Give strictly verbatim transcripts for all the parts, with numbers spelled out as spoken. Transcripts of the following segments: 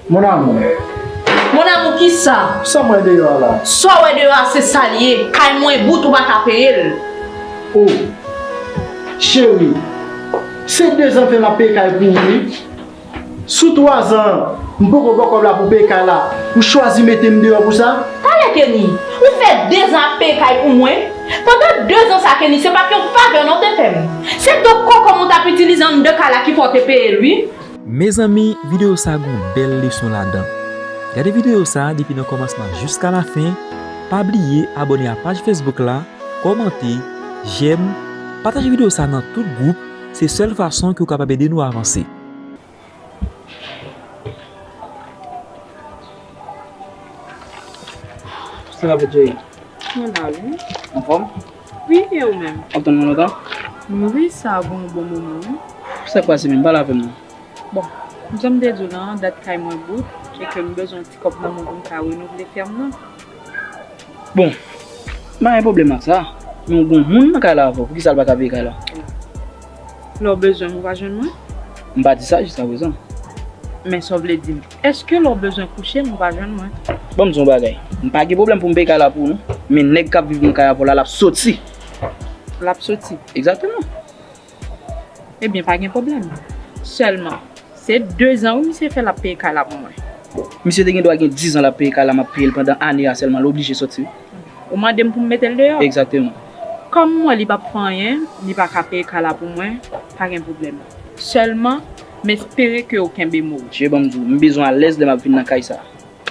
Mon amour. Mon amour, kisa? Sa m wè deyò a la? Sa w wè deyò a se sa l ye. Kay mwen bout, ou pa ka peye l. Oh, cheri, se dezan fè m ap peye kay pou ou wi. Sou twazan an, m poko ba w kòb la pou peye kay la, ou chwazi mete m deyò pou sa? Talè Kenny, ou fè dezan ap peye kay pou mwen? Pandan dezan sa Kenny, se pa t yon favè non w te fè m. Se do kokom ou t ap itilize anndan kay la ki fè w te peye l wi. Mezanmi, videyo sa gon bèl leson ladan. Gade videyo sa depi nan kòmansman jiska lafen, pa bliye abòne a paj Facebook la, kòmante, jèm, pataje videyo sa nan tout gwoup, se sèl fason ke w kapab ede nou avanse. Sa k ap fèt, cheri? Mwen la wi. Anfòm? Wi, e ou menm? W ap tann mwen lontan? Wi, sa gon bon moman wi. Sa k pase menm? Pale avè m non. Bon, jan m te di w lan, dat kay mwen bout, e ke m bezwen yon ti kòb nan men w pou m ka renouvle fèm nan. Bon, m pa gen pwoblèm ak sa, men w gon moun nan kay la avè w, poukisa l pa ka peye kay la? Lè w bezwen m, ou pa jwenn mwen? M pa di sa jiskaprezan. Men sa w vle di m, èske lè w bezwen kouche m, ou pa jwenn mwen? Ban m di w yon bagay, m pa gen pwoblèm pou m peye kay la pou ou non, men nèg k ap viv nan kay avè w la, l ap soti. L ap soti? Egzakteman. Ebyen, pa gen pwoblèm. Sèlman, se dezan wi misye fè l ap peye kay la pou mwen. Misye te gen dwa gen dizan l ap peye kay la, m ap peye l pandan ane a sèlman, l oblije soti wi. Ou mande m pou m mete l deyò? Egzakteman. Kòm m wè li p ap fè anyen, li pa ka peye kay la pou mwen, pa gen pwoblèm. Sèlman, m espere ke w kenbe mo w. Cheri, ban m di w, m bezwen alèz lè m ap vin nan kay sa.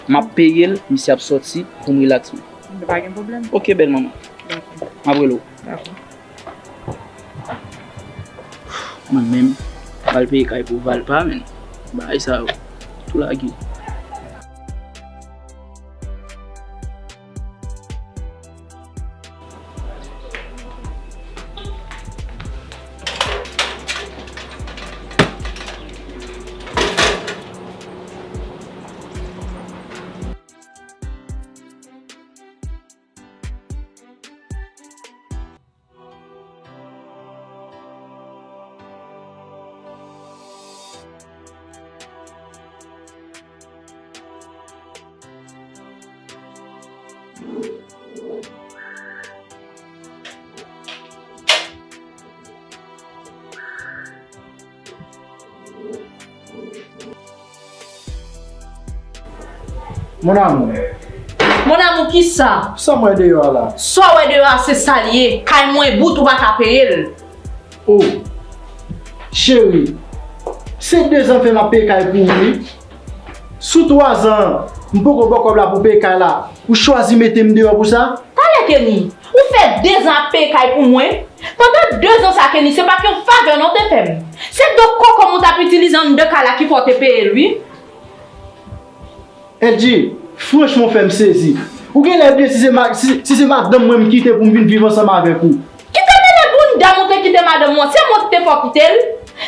M ap peye l, misye ap soti pou m rilaks mwen. Ebyen, pa gen pwoblèm. Oke, bèl manman. Dakò. M ap rele w. Dakò. Mwen menm, m al peye kay pou Valpa, menn. Bagay sa yo, tou lage. Mon amour. Mon amour, kisa? Sa m wè deyò a la? Sa w wè deyò a se sa l ye. Kay mwen bout, ou pa ka peye l. Oh, cheri, se dezan fè m ap peye kay pou ou wi. Sou twazan an, m poko ba w kòb la pou peye kay la, ou chwazi mete m deyò pou sa? Talè Kenny, ou fè dezan ap peye kay pou mwen? Pandan dezan sa Kenny, se pa t yon favè non w te fè m. Se do kokom ou t ap itilize anndan kay la ki fè w te peye l wi. Edji, franchman w fè m sezi. Ou genlè bliye si se ma, si, si se madanm mwen m kite pou m vin viv ansanm avèk ou. Kite mele bounda m ou te kite madanm ou an, se mwen ki te fè w kite l.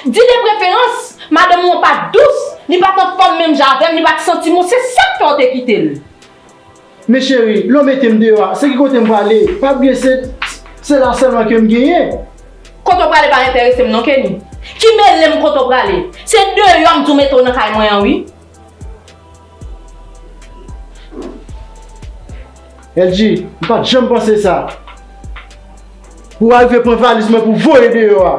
Di de preferans, madanm ou an pa t dous, li pa t anfòm menm jan avè m, li pa t santi bon, se sa k fè w te kite l. Men cheri, lè w mete m deyò a, se ki kote m prale? Pa bliye se, se la sèlman ke m genyen. Kote w prale pa enterese m non Kenny. Ki mele m kote w prale? Se deyò m di w mete w nan kay mwen an wi. Edji, m pa t janm panse sa. Pou w arive pran valiz mwen pou w voye deyò a.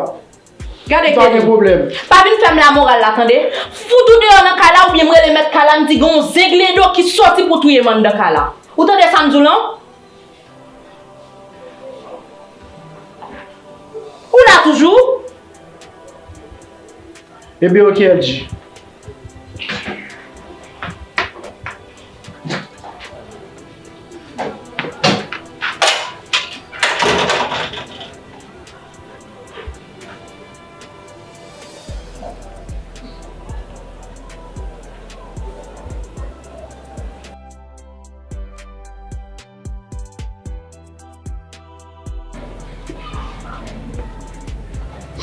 Gade Kenny. Pa gen pwoblèm. Pa vin fè m lamoral la tande. Fout ou deyò nan kay la oubyen m rele mèt kay la m di gen yon zenglendo ki sòti pou touye m anndan kay la. Ou tande sa m di w lan? Ou la toujou? Ebyen oke Edji.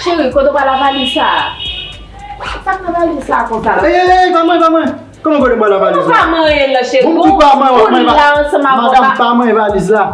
Cheri, kote w ba l a valiz sa a? Sa k nan valiz sa a konsa la? Ey, ey, ey, pa manyen, pa manyen. Kòman kote m ba l a valiz la? Ou pa manyen l non, cheri. Bon, m di w pa manyen, w ap manyen. Ou la ansanm avè w. Madam, pa manyen valiz la.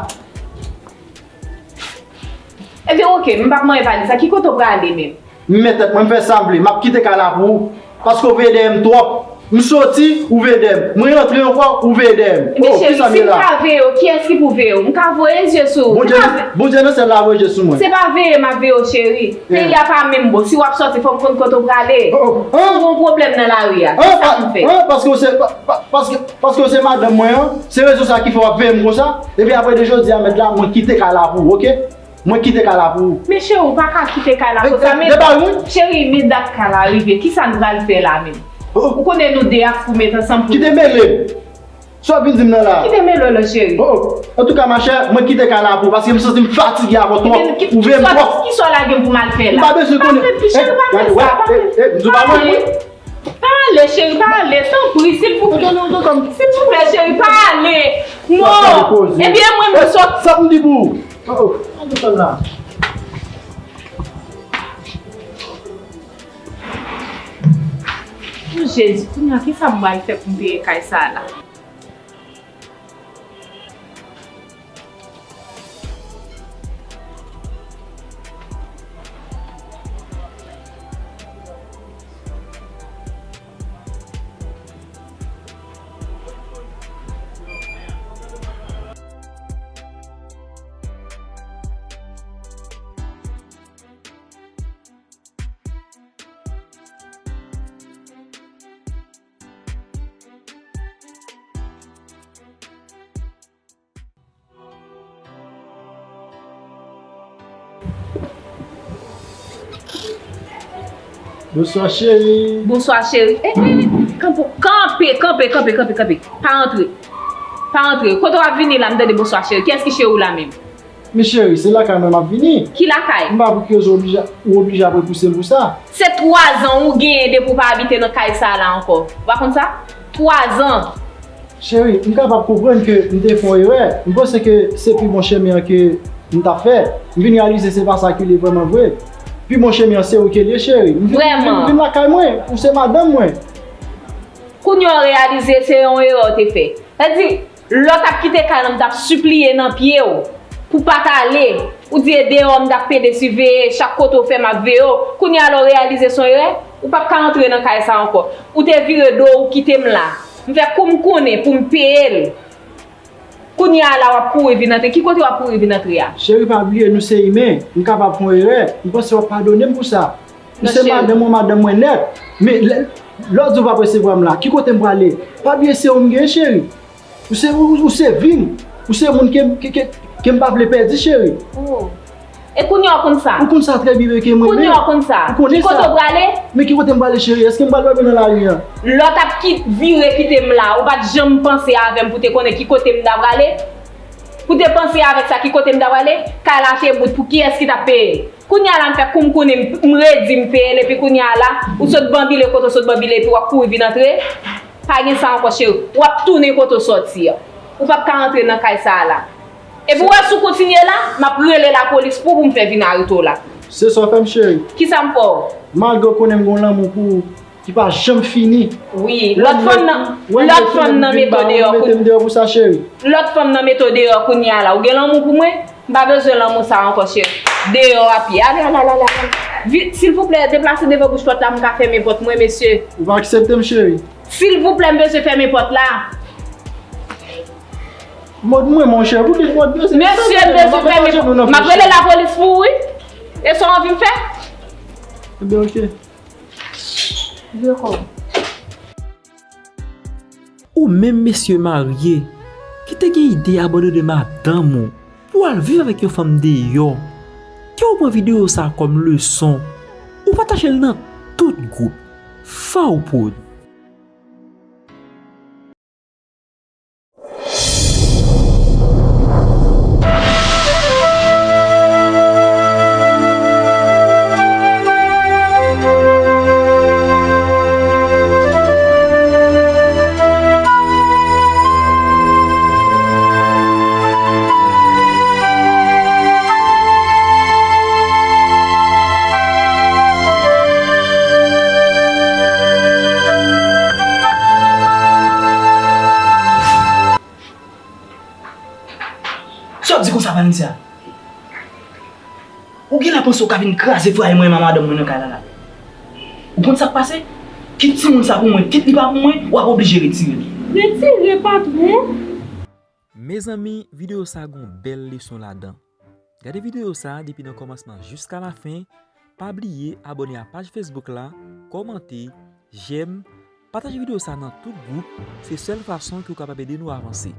Ebyen, oke, m p ap manyen valiz la. Ki kote w prale menm? M men tèt mwen, m fè sa m vle. M ap kite kay la pou ou. Paske w veye dèyè m twòp. M soti, ou veye dèyè m. Mwen rantre ankò, ou veye dèyè m. Oh, kisa m ye la? Mesye, si m ka veye w, kiyès ki pou veye w? M ka voye zye sou ou. Bondye, Bondye nan syèl la voye zye sou mwen. Se pa veye m ap veye w, cheri. Peyi a pa menm bon. Si w ap soti, fò m konn kote w prale. Si w gen yon pwoblèm nan lari a, kisa m fè? Paske w se, pa- pa- paske, paske w se madanm mwen an, se rezon sa ki fè w ap veye m konsa. Epi apre de jodi a, mèt la, mwen kite kay la pou ou, oke? Mwen kite kay la pou ou. Men cheri, ou pa ka kite kay la konsa, men cheri, men dat kay la rive, kisa n pral fè la menm? Ou konnen nou de ap pou met ansanm pou. Kite mele m. Sa w vin di m nan la? Kite mele w la, cheri. Oh, antouka, machè, mwen kite kay la pou ou, paske m santi m fatige avè w twòp. Ou veye m twòp. Kisa w lage m pou m al fè la? M pa bezwen konnen. Pa fè pi, cheri, pa fè sa, pa fè. M di w pa mwen. Pa ale, cheri, pa ale, tanpri, silvouplè. Silvouplè, cheri, pa ale. Non. Ebyen, mwen, mwen sot. Sa pou m di pou ou? Oh, oh, an desann la. O Jezi, kounye a, kisa m pral fè pou m peye kay sa a la? Bonswa, cheri. Bonswa, cheri. Eh, eh, kanpe, kanpe, kanpe, kanpe, kanpe, kanpe. Pa antre. Pa antre. Kote w ap vini la, m tande bonswa, cheri. Kiyès ki cheri w la menm? Men cheri, se lakay mwen m ap vini. Ki lakay? M pa pou koze w oblije, ou oblije ap repouse m pou sa. Se twa zan ou genyen depi w pa abite nan kay sa a la ankò. Ou pa konn sa? Twa zan. Cheri, m kapab konprann ke m te fè yon erè. M panse ke se pi bon chemen an ke m t ap fè. M vin reyalize se pa sa ki li vrèman vre. Pi bon chemen an se ou ke li ye, cheri. M vin, m vin, m vin lakay mwen. Ou se madanm mwen. Kounye a w reyalize se yon erè w te fè. Sa di, lè w t ap kite kay lan, m t ap sipliye nan pye w pou w pa t ale. Ou di e deyò m t ap pede siveye, chak kote w fè m ap veye w. Kounye a lè w reyalize se yon erè, ou p ap ka antre nan kay sa ankò. Ou te vire do w, ou kite m la. M fè kou m konnen pou m peye l. Kounye a la w ap kouri vin antre. Ki kote w ap kouri vin antre a? Cheri, pa bliye, nou se imen. M kapab fè yon erè. M panse w ap padone m pou sa. Ou se madanm mwen, madanm mwen nèt. Men lè, lè w di w p ap resevwa m la, ki kote m prale? Pa bliye se ou m gen, cheri. Ou se, ou, ou se vi m. Ou se moun ke, ke, ke, ke m pa vle pèdi, cheri. Oh. E kounye a w konn sa? Ou konn sa trè byen ke mwen menm. Kounye a w konn sa? Ou konnen sa? Ki kote w prale? Men ki kote m prale, cheri? Èske m pral dòmi nan lari a? Lè w t ap kit-, vire kite m la, ou pa t janm panse avè m pou te konnen ki kote m ta prale? Pou te panse avèk sa, ki kote m ta prale? Kay la te bout, pou kiyès ki t ap peye? Kounye a la m fè kou m konnen m, m redi m peye l, epi kounye a la, ou sot banbile kote w sot banbile, epi w ap kouri vin antre. Pa gen sa ankò, cheri. W ap tounen kote w sòti a. Ou p ap ka antre nan kay sa a la. Epi w wè si w kontinye la, m ap rele lapolis pou, pou m fè vin arete w la. Se sa w fè m, cheri. Kisa m fè w? Malgre w konnen m gen yon lanmou pou ou ki pa janm fini. Wi, lòt fanm nan, lòt fanm nan mete w deyò. Mete m deyò pou sa, cheri. Lòt fanm nan mete w deyò kounye a la. Ou gen lanmou pou mwen? M pa bezwen lanmou sa ankò, cheri. Deyò a pye. Ale, ale, ale, ale, ale. Vi-, silvouplè, deplase devan bouch pòt la, m ka fèmen pòt mwen, mesye. Ou pa aksepte m, cheri? Silvouplè, m bezwen fèmen pòt la. Mòd mwen, monchè, pou ki mòd mwen, se... Mesye, m bezwen fèmen pòt. M ap rele lapolis pou ou, wi. E sa w anvi m fè? Ebyen, oke. Vye kò. Ou menm mesye marye ki te gen ide abandone madanm ou pou al viv avèk yon fanm deyò, ke w pran videyo sa a kòm leson, ou pataje l nan tout gwoup. Fawpod. Sa w ap di konsa, Vanessa? Ou genlè panse w ka vin kraze fwaye mwen ak madanm mwen nan kay la la. Ou konn sa k pase? Kit timoun sa pou mwen, kit li pa pou mwen, w ap oblije retire l. Retire, patwon. Mezanmi, videyo sa gon bèl leson ladan. Gade videyo sa depi nan kòmansman jiska lafen. Pa bliye abòne a paj Facebook la, kòmante, jèm, pataje videyo sa nan tout gwoup. Se sèl fason ke w kapab ede nou avanse.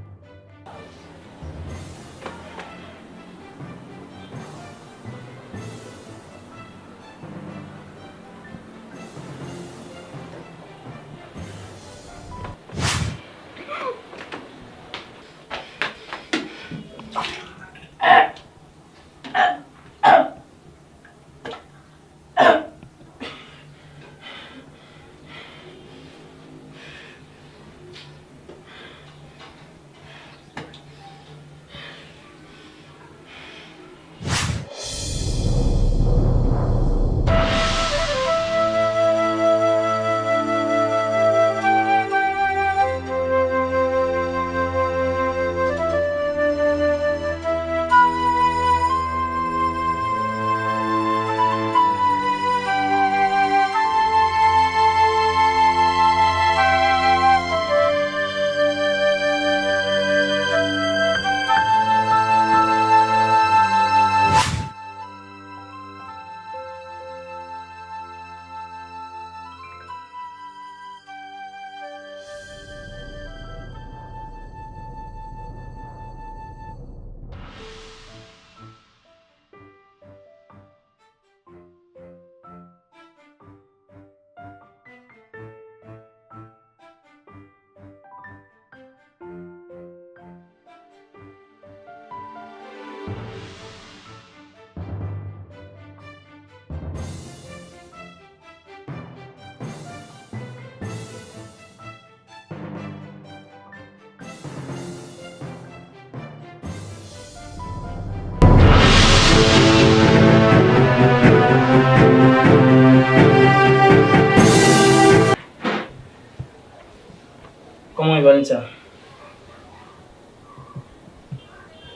Kòman w ye, Vanessa?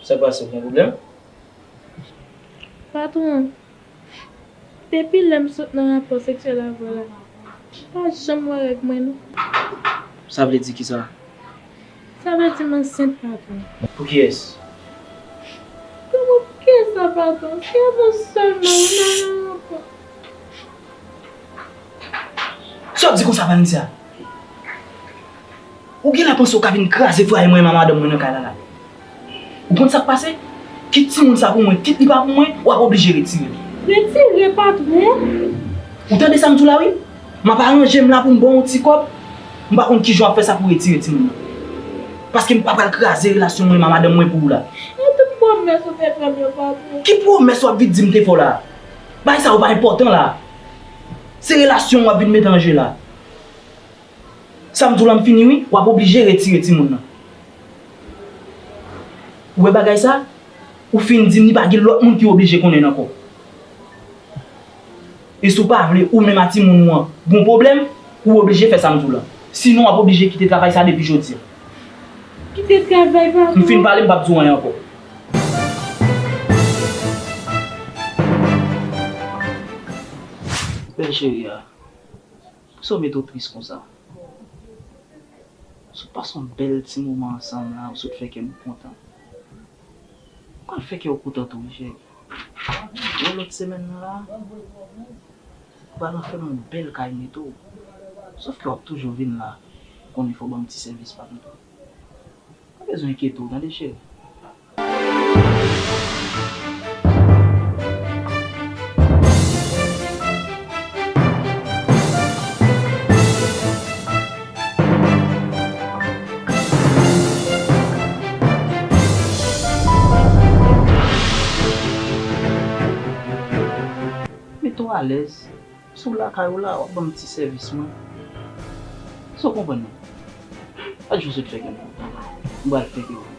Sa k pase, w gen pwoblèm? Patwon, depi lè m sot nan rapò seksyèl avè w la, m pa janm wè règ mwen, non. Sa vle di kisa? Sa vle di m ansent, patwon. Pou kiyès? Kòman pou kiyès sa, patwon? Se avè w sèlman, ou nan yon rapò. Sa w ap di konsa, Vanessa? Ou genlè panse w ka vin kraze fwaye mwen menm a madanm mwen nan kay la la. Ou konn sa k pase? Kit timoun sa pou mwen, kit li pa pou mwen, w ap oblije retire l. Retire, patwon. Ou tande sa m di w la, wi? M ap aranje m la pou m ba w yon ti kòb. M pa konn kijan w ap fè sa pou retire timoun nan. Paske m pa pral kraze relasyon mwen menm a madanm mwen pou ou la. E tout pwomès ou te fè m yo, patwon. Ki pwomès w ap vin di m te fè w la? Bagay sa yo pa enpòtan la. Se relasyon w ap vin mete an je la. Sa m di w la m fini wi, w ap oblije retire timoun nan. Ou wè bagay sa? Ou fin di m li pa gen lòt moun ki oblije konnen l ankò. E si w pa vle ou menm a timoun ou an gon pwoblèm, ou oblije fè sa m di w la. Sinon w ap oblije kite travay sa depi jodi a. Kite travay, patwon. M fin pale, m p ap di w anyen ankò. Bèl cheri a, poukisa w mete w tris konsa? Sot pase yon bèl ti moman ansanm la, ou sot fè kè m kontan. Ou pral fè kè w kontan tou wi cheri. Yon lòt semèn nan la, ou pral anfèmen yon bèl kay mete w. Sòf ke w ap toujou vin la, ou konnen fò w ban m ti sèvis pa m tou. Pa bezwen enkyete w tande cheri. Mete w alèz. Si w lakay ou la, w ap ban m ti sèvis mwen. Èske w konprann mwen? Gad jan w sot fè kè m kontan. M pral fè kè w kontan.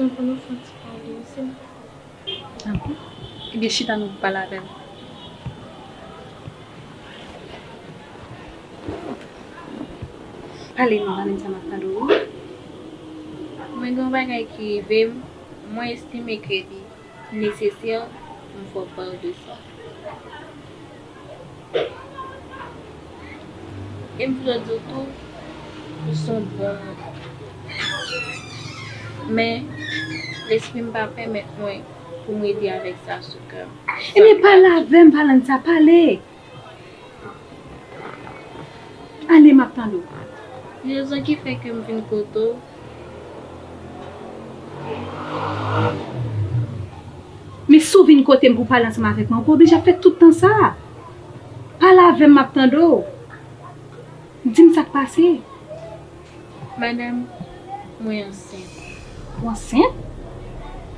Bezwen pou nou fè yon ti pale, se... Ah bon? Ebyen, chita, nou pale avè l. Pale non, Vanessa, m ap tande w wi. Mwen gen yon bagay ki rive m, mwen estime ke li nesesè pou m fè w pare de sa. E m vle di w tou, ou se yon bon moun. Men, lespri m pa pèmèt mwen pou m rete avèk sa sou kè m. Ebyen, pale avè m, Valentina, pale. Ale, m ap tande w. Rezon ki fè ke m vin kote w. Men si w vin kote m pou pale ansanm avèk mwen, ou pa oblije ap fè tout tan sa a. Pale avè m, m ap tande w. Di m sa k pase. Madanm, mwen ansent. Ou ansent?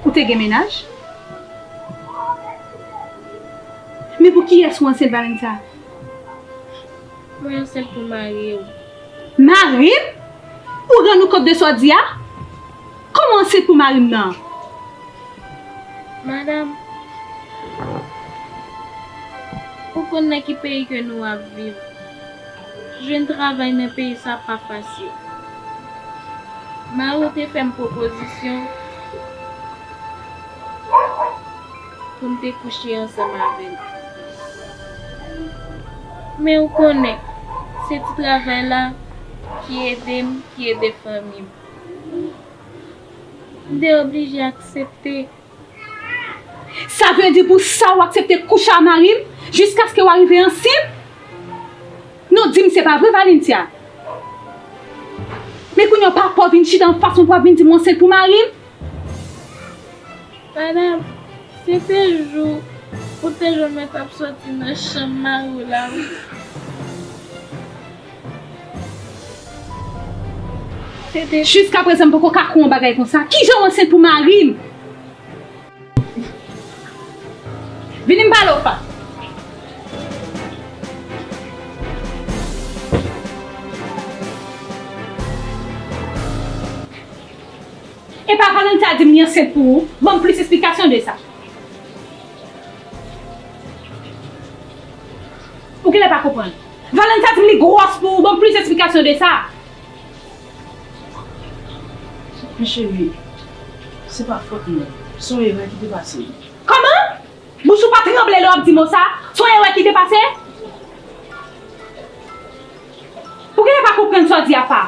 Ou te gen mennaj? Men pou kiyès ou ansent, Valentina? Mwen ansent pou mari w. Mari m? Ou rann ou kont de sa w di a? Kòman w ansent pou mari m nan? Madanm, ou konn nan ki peyi ke nou ap viv. Jwenn travay nan peyi sa pa fasil. Mari w te fè m pwopozisyon pou m te kouche ansanm avè l. Men ou konnen, se ti travay la ki ede m, ki ede fanmi m. M te oblije aksepte. Sa vle di pou sa ou aksepte kouche a mari m jiskaske w arive ansent? Non, di m se pa vre, Valentina. Men kounye a w pa pè w vin chita anfas mwen pou w ap vin di m w ansent pou mari m? Madanm, se te jou ou te jwenn mwen t ap soti nan chanm mari w la, wi. Se te... Jiskaprezan, m poko ka kwè yon bagay konsa. Kijan w ansent pou mari m? Vini m pale w, Fa. Epa Valentina di m li ansent pou ou. Ban m plis esplikasyon de sa. Ou genlè pa konprann. Valentina di m li gwòs pou ou. Ban m plis esplikasyon de sa. Men cheri, se pa fòt mwen. Se yon erè ki te pase. Kòman? Bouch ou pa tranble lè w ap di mo sa? Se yon erè ki te pase? Ou genlè pa konprann sa w di a, Fa.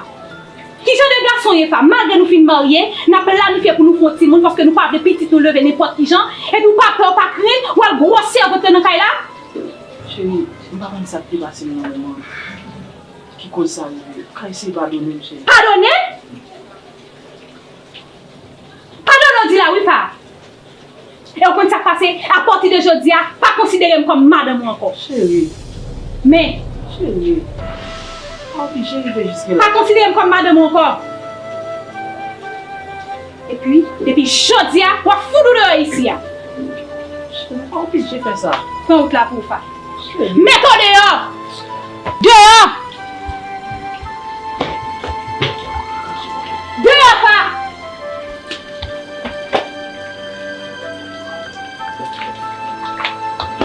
Ki jan de gason w ye, Fa? Malgre nou fin marye, n ap planifye pou nou fè yon timoun paske nou pa vle pitit nou leve nenpòt ki jan, epi w pa pè, w pa krent, w al gwòs sèvant nan kay la? Cheri, m pa konn sa k te pase m nan moman ki koz sa rive. Ou ka eseye padone m, cheri. Padone? Padone w di la wi, Fa. E w konn sa k pase? Apati de jodi a, pa konsidere m kòm madanm ou ankò. Cheri. Men. Cheri. Pa oblije rive jiske la. Pa konsidere m kòm madanm ou ankò. Epi, depi jodi a, w ap fout ou deyò isi a. Cheri, pa oblije fè sa. Pran wout la pou ou, Fa. Cheri. Mete w deyò! Deyò! Deyò, Fa!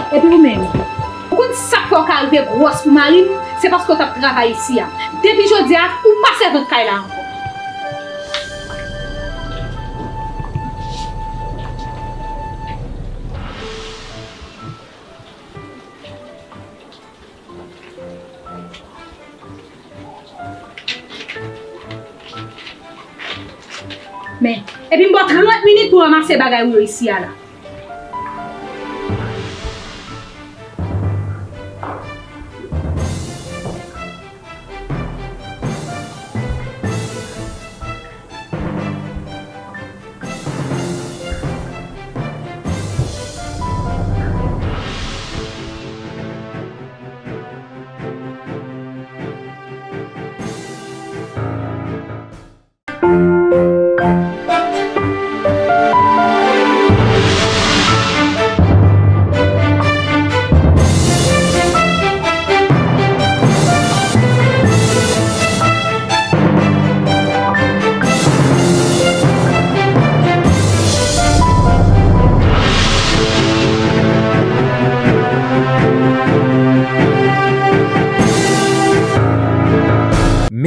Epi ou menm, ou konn sa k fè w ka rive gwòs pou mari m? Se paske w t ap travay isi a. Depi jodi a, ou pa sèvant kay la ankò. Men, epi m ba w trant minit pou w ranmase bagay ou yo isi a la.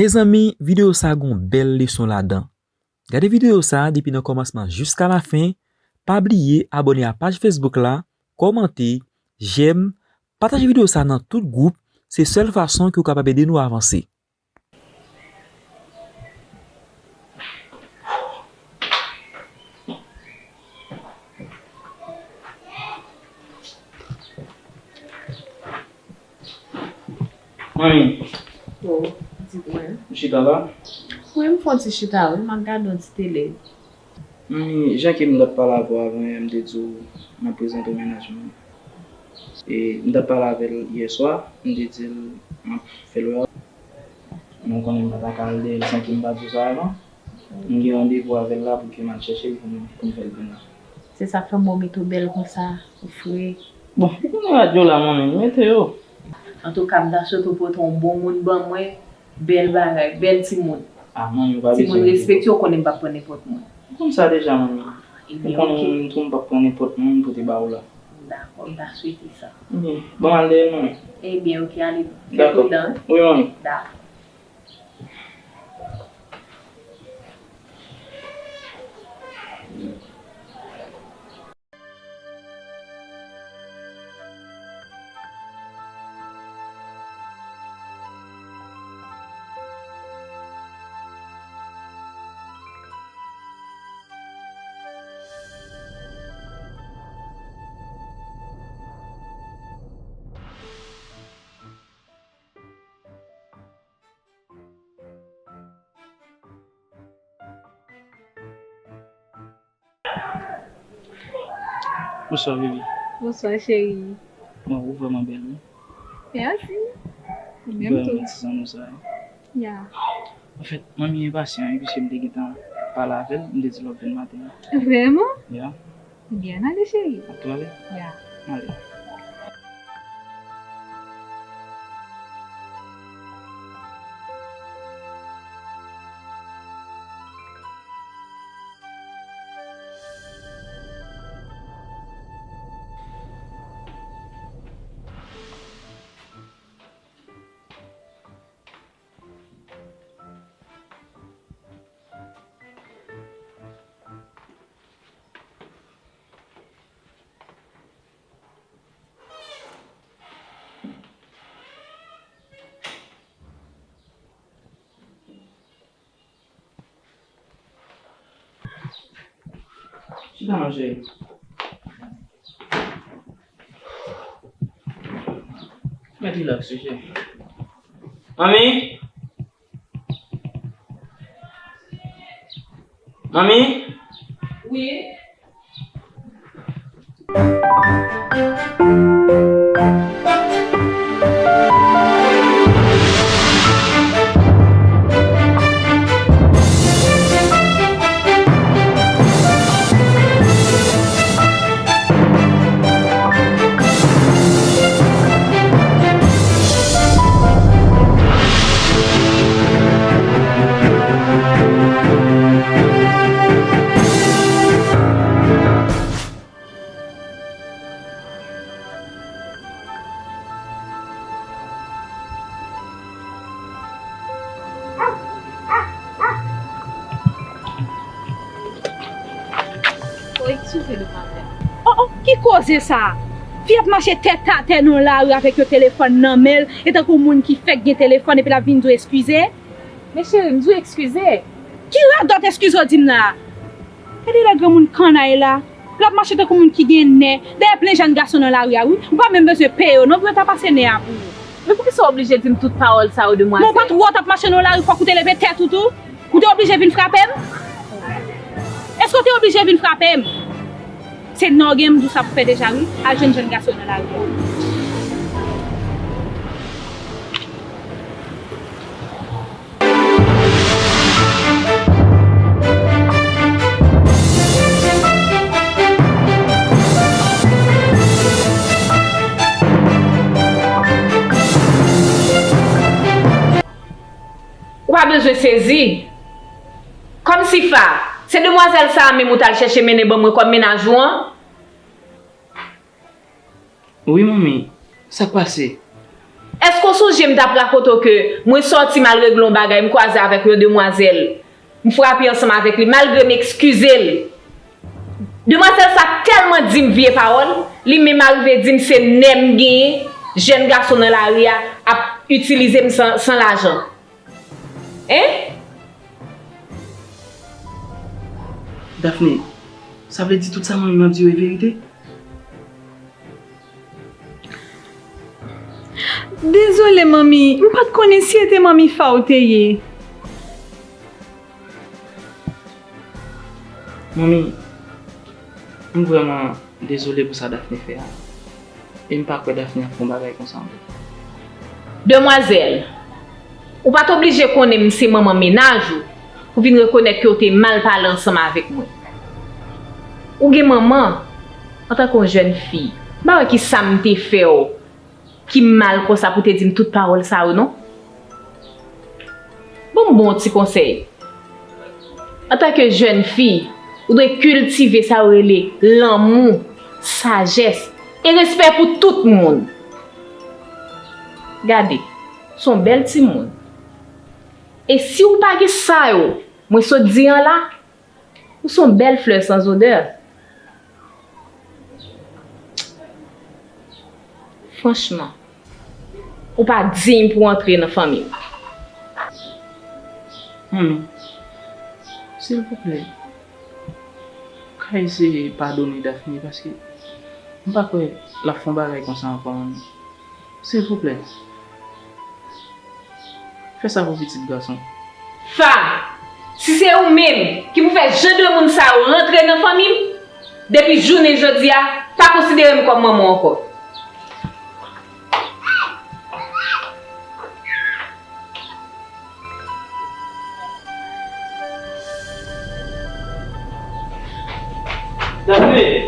Mezanmi, videyo sa gon bèl leson ladan. Gade videyo sa depi nan kòmansman jiska lafen. Pa bliye abòne a paj Facebook la, kòmante, jèm, pataje videyo sa nan tout gwoup. Se sèl fason ke w kapab ede nou avanse. Manmi, oh, di mwen. Ou chita la? Wi, m fè yon ti chita, wi, m ap gade yon ti tele. Manmi, jan ke m t ap pale avè w avan yè, m te di w m ap prezante w mennaj mwen. E m t ap pale avè l yè swa, m te di l m ap fè l wè w. Men w konnen m pa ta ka al dèyè l san ke m pa di w sa avan. M gen randevou avè l la pou ke m al chèche l pou m, pou m fè l vin la. Se sa k fè m wè w mete w bèl konsa, ou fre. Bon, ou konnen rad yo la, manmi, m mete yo. Antouka, m ta swete w pote yon bon moun ban mwen, bèl bagay, bèl timoun. Ah, manmi, ou pa bezwen enkyete w. Timoun respekte, w konnen m p ap pran nenpòt moun. Ou konn sa deja, manmi. Ou konnen mwen menm tou, m p ap pran nenpòt moun pote ba ou la. Dakò, m ta swete sa. Ebyen, ban m al dèyè l, manmi. Ebyen, oke, ale. Fè pridan, wi. Dakò. Wi, manmi. Dakò. Bonswa, bebe. Bonswa, cheri. Bon, ou vrèman bèl, wi. Mèsi. Ou menm tou. Ou vrèman ti zanno sa. Ya. Anfèt, manmi enpasyan, wi, piske m te gentan pale avè l, m te di l w ap vin maten an. Vrèman? Ya. Ebyen, ann ale, cheri. Ap tou ale? Ya. Ale. Chita non, cheri. Mèt rilaks wi, cheri. Manmi? Manmi? Wi. Oh, oh, ki koze sa? Fi ap mache tèt atè nan lari avèk yon telefòn nan men l, e tankou moun ki fèk gen telefòn epi l ap vin di w eskize. Men cheri, m di w eskize. Ki radòt eskize w di m la? Gade lè granmoun kannay la. L ap mache tankou moun ki gen nè. Dayè plen jèn gason nan lari a, wi. Ou pa menm bezwen peye yo, non, pou yo ta pase nè a pou ou. Men poukisa w oblije di m tout pawòl sa yo, demwazèl? Men w pa t wè w t ap mache nan lari, fòk ou te leve tèt ou tou? Ou te oblije vin frape m? Èske w te oblije vin frape m? Se nògèy m di w sa pou fè deja, wi. Al jwenn jèn gason yo nan lari a. Ou pa bezwen sezi. Kòmsi fa, se demwazèl sa a menm ou t al chèche mennen ban mwen kòm mennaj ou an? Wi, manmi. Sa k pase? Èske w sonje m t ap rakonte w ke mwen sòti m al regle yon bagay, m kwaze avèk yon demwazèl, m frape ansanm avèk li, malgre m ekskize l? Demwazèl sa tèlman di m vye pawòl, li menm arive di m se nè m genyen, jèn gason nan lari a ap itilize m san, san lajan. Hein? Daphné, sa vle di tout sa manmi m ap di yo e verite? Dezole, manmi, m pa t konnen si e te manmi Fa w te ye. Manmi, m vrèman dezole pou sa Daphné fè a. E m pa kwè Daphné ap fè yon bagay konsa ankò. Demwazèl, ou pa t oblije konnen m se manman mennaj ou pou vin rekonèt ke w te mal pale ansanm avèk mwen. Ou gen manman, antanke yon jèn fi, m pa wè ki sa m te fè w ki mal konsa pou te di m tout pawòl sa yo non. Ban m bon ti konsèy. Antanke jèn fi, ou dwe kiltive sa yo rele lanmou, sajès e respè pou tout moun. Gade, s on bèl timoun. E si w pa gen sa yo mwen sot di an la, ou s on bèl flè san zodè. Franchman, ou pa diy pou antre nan fanmi m. Manmi, silvouplè, ka eseye padone Daphné paske m pa kwè l ap fè yon bagay konsa ankò manmi. Silvouplè. Fè sa pou pitit gason. Fa, si se ou menm ki pou fè jan de moun sa yo rantre nan fanmi m, depi jounen jodi a, pa konsidere m kòm manman w ankò. Daphné,